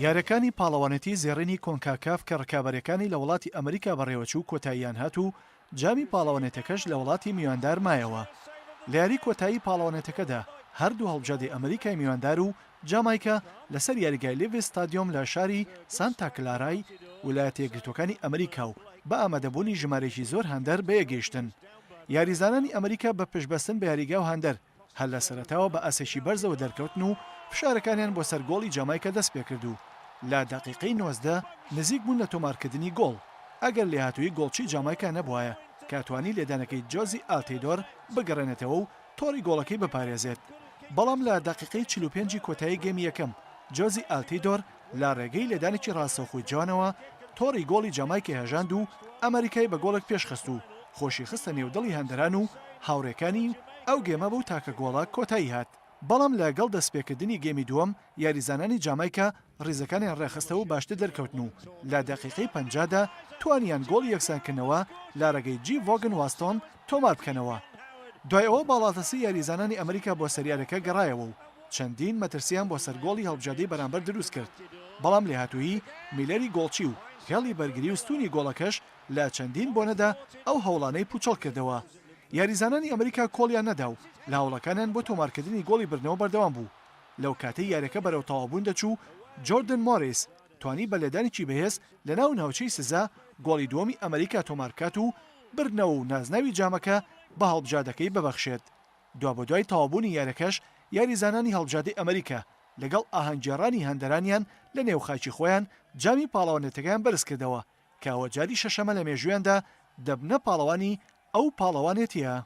یارییەکانی پاڵەوانێتی زێڕینی کۆنکاکاف کە ڕکابەریەکانی لە وڵاتی ئەمریکا بەڕێوەچوو کۆتاییان هات و جامی پاڵەوانێتەکەش لە وڵاتی میواندار مایەوە. لە یاری کۆتایی پاڵەوانێتەکەدا هەردوو هەڵبژاردەی ئەمریکای میواندار و جامایکا لەسەر یاریگای لیڤیس ستادیۆم لە شاری سانتا کلارای ولایەتە یەکگرتووەکانی ئەمریکا و بە ئامادەبوونی ژمارەیەکی زۆر هاندەر بەیەکگەیشتن. یاریزانانی ئەمریکا بە پشتبەستن بە یاریگا و هاندەر هەر لە سەرەتاوە بە ئاستێکی بەرزەوە دەرکەوتن و فشارەکانیان بۆ سەر گۆڵی جامایکا دەستپێکرد و لە دەقیقەی 19 نزیک بوون لە تۆمارکردنی گۆڵ ئەگەر لێهاتوویی گۆڵچی جامایکا نەبوایە کە توانی لێدانەکەی جۆزی ئالتیدۆر بگەڕێنێتەوە و تۆڕی گۆڵەکەی بپارێزێت بەڵام لە دەقیقەی 45 ی کۆتایی گێمی یەکەم جۆزی ئالتیدۆر لە ڕێگەی لێدانێکی ڕاستەوخۆی جوانەوە تۆڕی گۆڵی جامایکای هەژاند و ئەمەریکای بە گۆڵێک پێشخست و خۆشی خستە نێو دڵی هاندەران و هاوڕێکانی و ئەو گێمە بەو تاکە گۆڵە کۆتایی هات. بەڵام لە گەڵ دەستپێکردنی گێمی دووەم یاریزانانی جامایکا ڕیزەکانیان ڕێکخستەوە و باشتر دەرکەوتن و لە دەقیقەی 50 دا توانیان گۆڵی یەکسانکردنەوە لە ڕێگەی جی ڤۆگن واستۆن تۆمار بکەنەوە. دوای ئەوە باڵادەستی یاریزانانی ئەمریکا بۆ سەر یاریەکە گەڕایەوە و چەندین مەترسییان بۆ سەر گۆڵی هەڵبژاردەی بەرامبەر دروستکرد، بەڵام لێهاتوویی میلەری گۆڵچی و هێڵی بەرگری و ستوونی گۆڵەکەش لە چەندین بۆنەدا ئەو هەوڵانەی پووچەڵکردەوە. یاریزانانی ئەمریکا کۆڵیان نەدا و لە هەوڵەکانیان بۆ تۆمارکردنی گۆڵی بردنەوە بەردەوام بوو. لەو کاتەی یاریەکە بەرەو تەواوبوون دەچوو، جۆردن مۆریس توانی بە لێدانێکی بەهێز لەناو ناوچەی سزا گۆڵی دووەمی ئەمریکا تۆماربکات و بردنەوە و نازناوی جامەکە بە هەڵبژاردەکەی ببەخشێت. دوابەدوای تەواوبوونی یاریەکەش یاریزانانی هەڵبژاردەی ئەمریکا لەگەڵ ئاهەنگگێڕانی هاندەرانیان لە نێو خاکی خۆیان جامی پاڵەوانێتەکەیان بەرزکردەوە کە ئەوە جاری شەشەمە لە مێژوویاندا دەبنە پاڵەوانی ئەو پاڵەوانێتییە.